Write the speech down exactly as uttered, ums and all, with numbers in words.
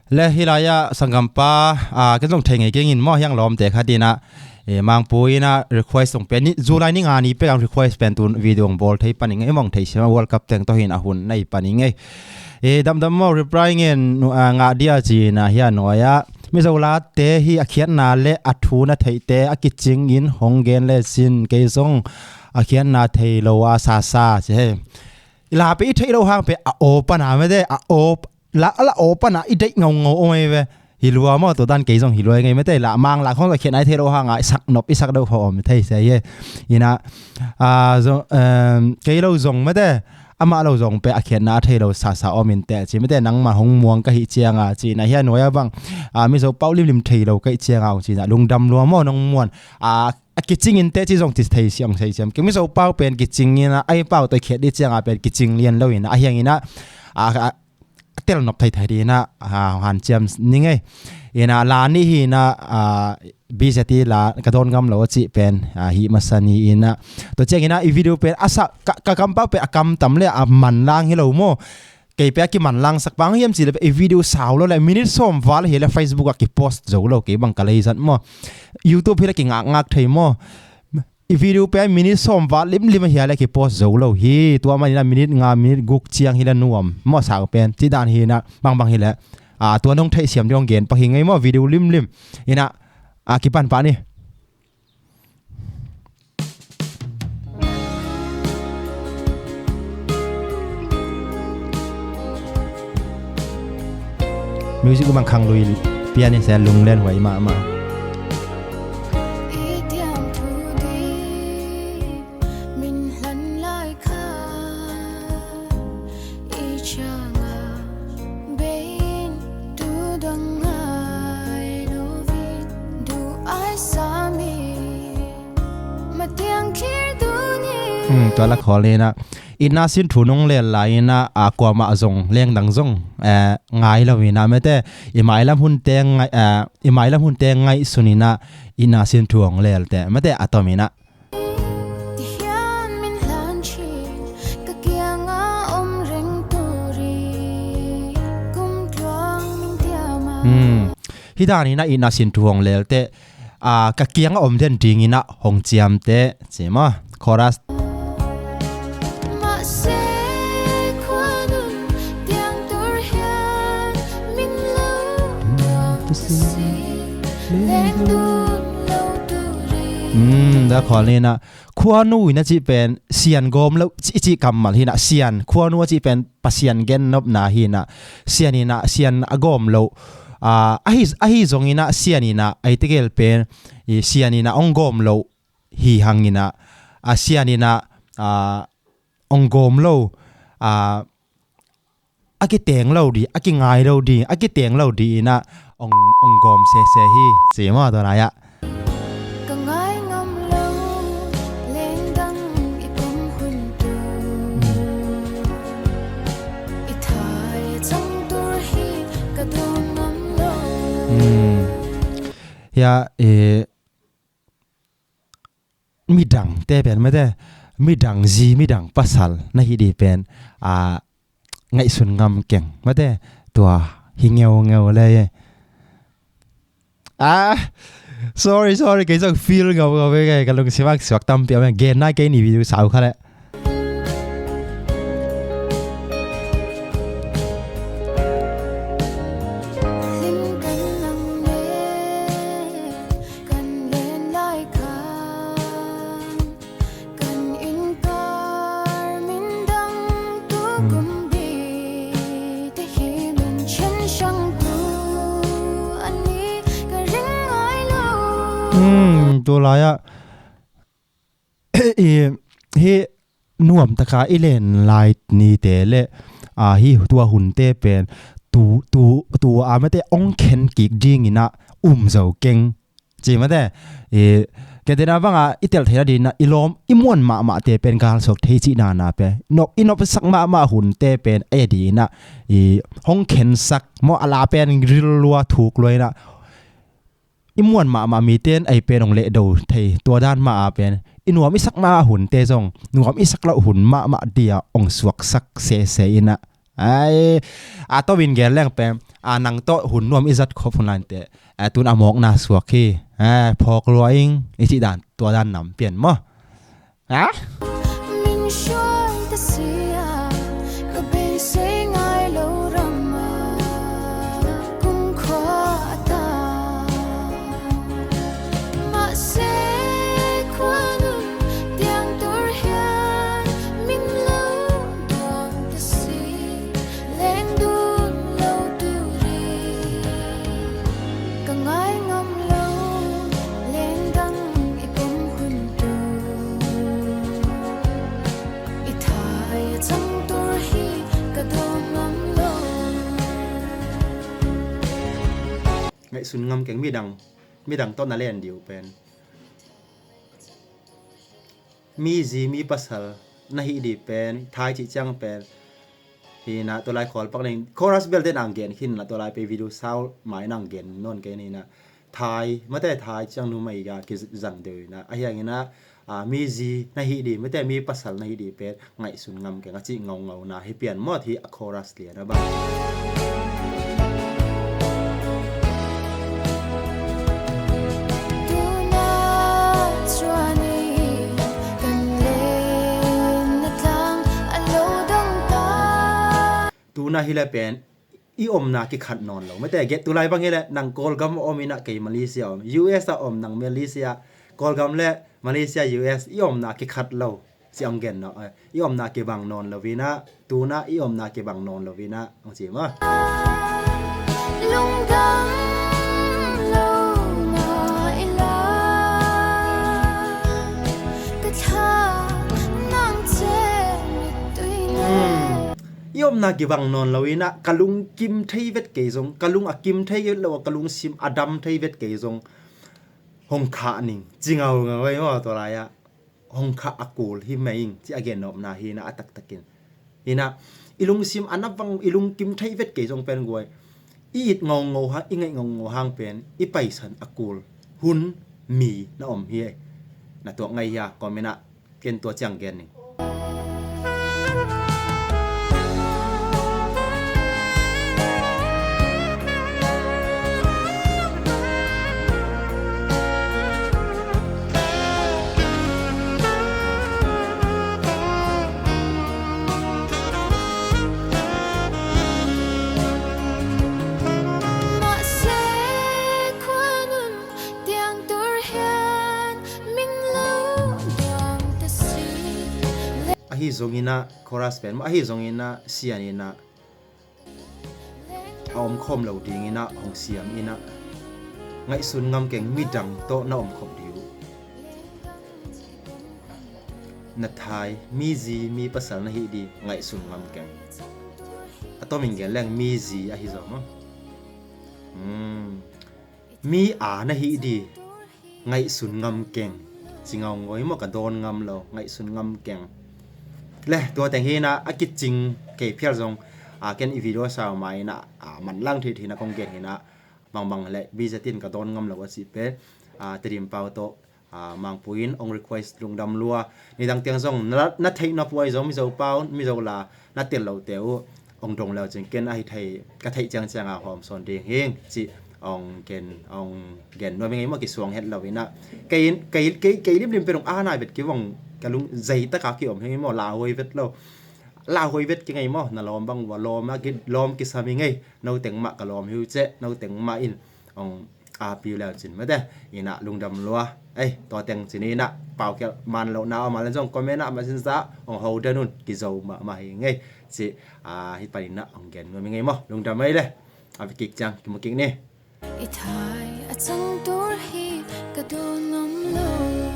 Le hih lai-ah sanggampa, ken zong thei ngei keng in maw, hiang lawmte khat in ah, Mangpu in ah request zong pia, July ni nga ni pek ang request pen tun video hong bawl thei pan ing ei, mong thei siam a, World Cup teng tawh hi in a hun nei pan ing ei. Damdam maw, reply ngen ngah dia ci in ah, hia nuai-ah Mizo latte hi a khiatna le a thu na theihte a kicing in hong gen le sin, kei zong a khiatna thei lo a sasa ci he. I la pe i theih loh hang pe a aw pan a mete, a aw la, la aw pan a i deih ngaungau om ei ve. Hi lua maw, tua dan kei zong hi lua ngei mete, la mang la khong la khiatna i theih loh hang a i sak nop, i sak deuh kho om thei se ye. In ah kei lo zong mete, amah lo zong pe a khiatna a thei lo sasa om in teh ci mete, nangmah hong muang ka hih ciang a ci in ah, hia nuai-ah bang Mizo pau limlim thei lo ka hih ciang a hong ci in ah lungdam lua maw, nong muan a a kicing in teh ci zong ci thei siam, thei siam. Kei Mizo pau pen kicing in ah, ei pau tawh i khiat dih ciang a pen kicing lian lo in ah, a hiang in ah a tel nop thei thei dih in ah hanciam ning ei. In ah la nih hi in ah, B Z T la ka dawn ngam lo a cih pen hi masa ni in ah, tua ciang in ah i video pen a sa, ka, ka kampau pen a kamtam le a manlang hi lo maw. Kei pe a kimanlangsak bang hiam cih le pe i video sau lo le minute sawm val hi le Facebook ah kipost zo lo, kei bang ka leizat maw. YouTube hi le kingakngak thei maw. I video pe a minute sawm val limlim a hi le kipost zo lo hi. Tua man in ah minute nga, minute guk ciang hi le nuam maw, sau pen cih dan hi in ah, bangbang hi le tua nong theih siam ding hong gen pak hi ngei maw, video limlim. In ah a kipan pah ni. Music bang khang lui pian in se lunglen huai mahmah. Tua la khawl in ah itna sin thu nong lel lai in ah, kuamah zong lengdang zong ngai lo in ah mete, i mailam hunte ngai, i mailam hunte ngaihsun in ah itna sin thu hong lel teh mete a tom in ah. Hi dan in ah itna sin thu hong lel teh, ka kiang a om den ding in ah hong ciam teh ci maw. Chorus. Da khawl ni in ah khuanu in a cih pen sian gawm lo i cih kammal hi in ah, sian, khuanu a cih pen Pasian gennopna hi in ah, sian in ah sian a gawm lo, ahi, ahi zong in ah sian in ah ei tegel pen sian in ah hong gawm lo hi hang in ah, a sian in ah hong gawm lo, a kiteng lo dih, a kingai lo dih, a kiteng lo dih in ah hong, hong gawm sese hi ci maw tua lai-ah. Hia midangte pen mete, midang zi, midang pasal na hi dih pen ngaihsun ngam keng mete, tua hi ngeungeu le. Sorry, sorry, kei zong feel ngeungeu ve, ka lungsim a suak tampi a gen nai kei ni video sau kha le. Tu lai-ah hi nuam taka i len lai nite le hi tua hunte pen tu, tu, tu a mete hong khen kik ding in ah um zo keng. Ci mate, i, kei tena banga i tel theihna dingin i lawm, i muan mahmahte pen galsuak thei cihna na pe. Nop, i nopsak mahmah hunte pen ei dingin i hong khensak maw, a la pen ril lua thuk lua in i muan mahmah mite in ei pen hong lehdo thei. Tua dan mah a pen i nuam i sak mahmah hunte zong nuam i sak loh hun mahmah dia hong suaksak sese in. Ai, a tawmin gen leng pen a nang tawh hun nuam i zat khop hun lai teh, a tun a mawkna suak hi, a phawk lua ing i cih dan, tua dan nam pian maw? Ha? Min hruai ta sia, ka beisei ngai lo rama kumkhua a ta. Mahse khua nun tiang tur hian min lo duang ta si. Leng dun lo turi ka ngai ngam lo, leng dang i pom hun tur i thai a chang tur hi ka dawn ngam lo. Ngaihsun ngam keng midang, midang tawh na len diu pen. Mi zi, mi pasal na hih di pen, thai cih ciang pen. Hi na, tua lai khawl pak ning, chorus bel den ang gen khin na, tua lai pe video sau mai nang gen non kei ni na. Thai, mate thai ciang nu mai ga ki zang deu na. A hiang ina, a, mi zi na hih di, mate mi pasal na hih di pen, ngaihsun ngam keng a cih ngau ngau na, hi pian mawt hi a chorus lian a bang. Tuna chuan i kan lenna tlang a lo dawng ta. Tuna hi le pen i omna kikhat nawn lo. Mate get tulai bang hi le nang Kawlgam a om ina kei Malaysia a om. U S a om nang Malaysia. Kawlgam le Malaysia U S i omna kikhat lo. Ci ang gen no, eh, i omna kibang nawn lo vina, tuna i omna kibang nawn lo vina, ang ci ma. Lungdam lo ma ila, ka tha nang che tui ne. Hmm. I omna kibang nawn lo ina, ka lungkim thei vet kei zong, ka lung a kim thei vet lo, ka lungsim a dam thei vet kei zong. Hong khah ning, ci ngau ngau ei maw tua lai a. Hong khah a kul hi mai ing, ci a gen nopna hi na a taktakin. Hi na, i lungsim a na vang, i lungkim thei vet kei zong pen guai. I it ngau ngau hang, i ngaih ngau ngau hang pen, i paisan a kul. Hun mi na om hi ei. Na tuak ngai hia, comment ah, ken tua ciang gen ning. Mahse khua nun tiang tur hian min lo duang ta si. Ahi zongin ah chorus pen, ahi zongin ah sian in ah a omkhawm lo dingin ah hong siam in ah ngaihsun ngam keng midang tawh na omkhawm ding uh. Na thai, mi zi, mi pasal na hih di ngaihsun ngam keng. A tomin gen leng mi zi ahi zaw maw. Hmm. Mi a na hih di ngaihsun ngam keng. Ci ngau ngoi maw ka dawn ngam lo, ngaihsun ngam keng. Le, tua teng hi na a kicing kei phial zong, a, ken i video sau mai na, a, man lang thei thei na kong gen hi na, bang bang le, bi zatin ka dawn ngam lo a cih pen, a, Tedim pau tawh, a, Mangpui in ong request lungdam lua. Nidang tiang zong na, na theih nop uai zong Mizo pau, Mizo la na tel lo te uh ong dong lo cin ken ahi thei, ka theih ciang ciang a hawm sawn ding hing ci ong gen, ong gen nuam i ngei maw kisuang het lo ina. Kei in, kei, kei, kei lim lim pen ong a nai vet ki vong ka lung zei taka ki om hing maw la huai vet lo. La huai vet ki ngei maw na lawm bang ua lawm a ki, lawm kisam i ngei. No teng mah ka lawm hi uh ceh, no teng mah in ong a piu leu cin mate ina lungdam lua. Ei, tua teng cin ina paukhial man lo na om a len zong comment ah masin sa ong ho den un kizo mah mah hi ngei. Ci, a, hi pan ina ong gen nuam i ngei maw. Lungdam ei le. A vi kik ciang kimu kik ni. I thai a chang tur hi ka dawn ngam lo.